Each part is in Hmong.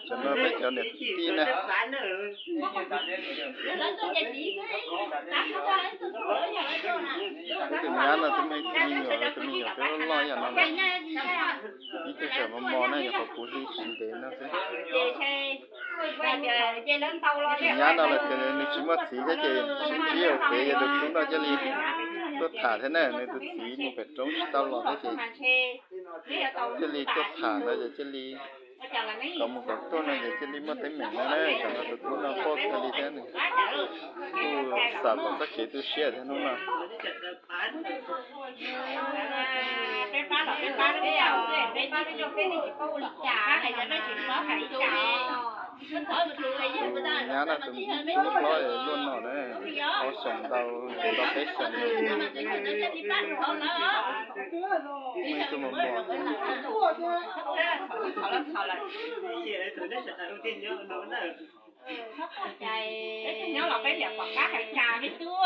Tam no peb cov niam tij na, tus nyab no tus me nyuam, tus me nyuam twb loj loj yam no, ib tug tseem mos mos na, nyuam qhuav puv hli tsis ntev no xwb. Tus nyab no los tias nws tsis muaj txiv thiab ces sib ntsib hauv pem, yog tus tub no cia li tuaj tham thiab na, nws tus txiv mus pem roob tsis tau los thiab ces cia li tuaj tham no ces cia li kom mus kom tuaj no ces cia li muaj teeb meem no na. Tam no tus tub no quaj kawg li thiab, nws kuj xav kom txoj kev tu siab thiab hnub no. Tus nyab no tus tub hlob luaj no na, ob xyoos ntau, ntau peb xyoos. Muaj ib tug mos mos. Nyob los peb niam pom qab hais cas me tub,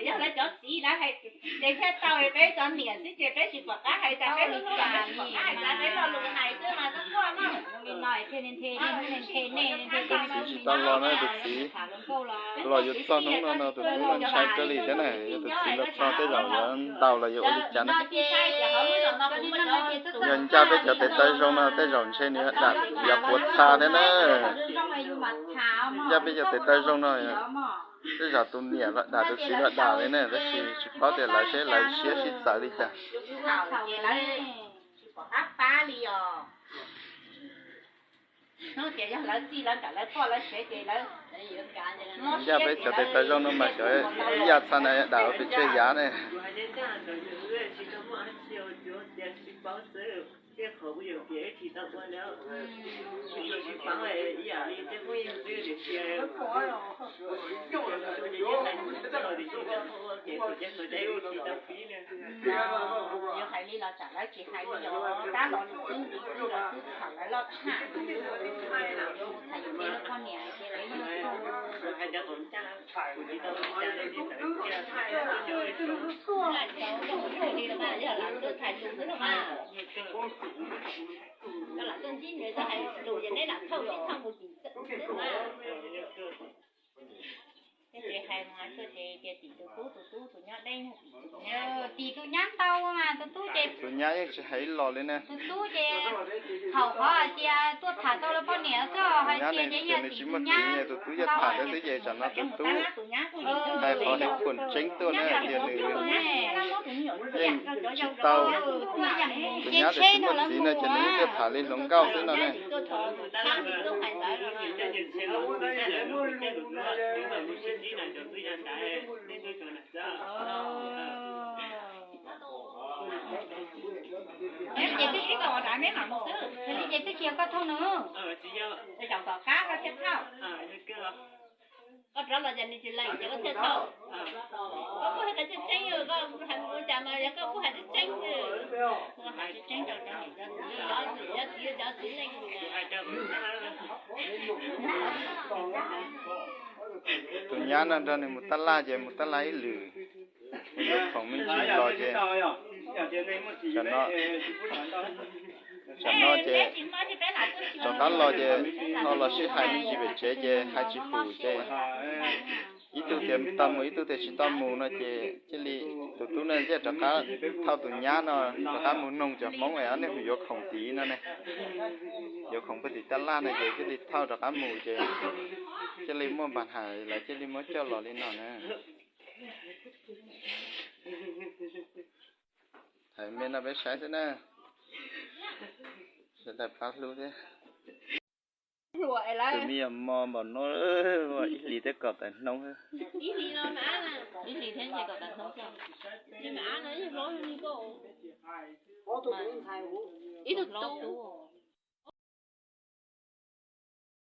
yog lawv cov txiv lawv hais ces thiaj tau, peb cov niam xwb ces peb tsis pom qab hais cas, peb lub neej peb pom qab hais cas, peb lo lus hais xwb mas tuaj quaj no. Li no thiaj li nthe, nthe nej, nthe tus txiv tsis tau los na, tus txiv los yuav txog hnub no no tus tub los ntshai kawg li thiab na, yog tus txiv los txog tej zaum yuav ntaus los yuav ua li cas na. Yog ncaj peb cov tes taw zoo no tej zaum ntshe nws dam yav puav txha thiab na. Ncaj peb cov tes taw zoo no, tej zaum tus niam los dam tus txiv los dam li na, tab sis tsis paub tias lawv seb lawv siab sib txawv li cas. Ncaj peb cov tes taw zoo no mas xyov ib yam txha na dam ua pes tsawg yav ne. Yog hais li los tsam lawv tsis hais li os, tab los nws twb nti xwb, lawv twb txhaum lawv loj tshaj. Txhais yus tej lub poj niam ces peb yeej txhais. Yog lam tuaj txhais tus xwb no mas, yog lam tuaj ntsib nws txoj hais lus ces neb lam thauj tib thauj mus tim xwb mas. Ces hais mus hais tuaj ces tias tim tus tub, tus tub tus nyab deb, tim tus nyab ntau mas tus tub ces tus nyab yeej tsis hais ib los li ne. Tus tub ces thaum qhov hais tias tuaj tham tau lawv poj niam xwb, hais tias ces yog tim tus nyab, tus tub yog tham xwb ces tsam no tus tub hais qhov heev khuam tseeb tuaj na, tias nws yeej tsis tau, tus nyab tias tsis muaj txiv no ces nws yeej tuaj tham li hluas nkauj xwb no ne. Ces twb tsis tau ua dab neb mam mus xwb, ces twb tsis yog koj thauj nws, zaum tom qab koj thiaj thauj. Koj rov los ces nws tsis lees ces koj thiaj thauj. Koj kuj hais qhov tseeb tseeb, koj hais mus ua cas mas yog koj kuj hais tseeb tseeb, kuj hais tseeb tseeb rau cov niam cov txiv, cov txiv cov txiv neej. Tus nyab no nrog nws mus tab laj ces mus tab laj ib lwm, nws yuav khoom me ntsis los ces tsam no, tsam no ces rov qab los ces ho los sib hais me ntsis pem tsev ces hais tsis hum ces ib tug tias tau mus ib tug tias tsis tau mus no ces cia li tus tub no thiaj rov qab thauj tus nyab no rov qab mus noog cov Hmoob es ob niag yuav khoom tid no ne, yuav khoom pem tim tab laj no ces cia li thauj rov qab mus ces cia li muaj npa hais lawv cia li muab coj los li no na. Hais me no peb saib xwb na. Sawv daws pab hlub thiab. Tus me nyuam mos npaum no, ib hlis thiab kom tawm hnub. Ib hlis thiab kom tawm hnub. Ib tug tub.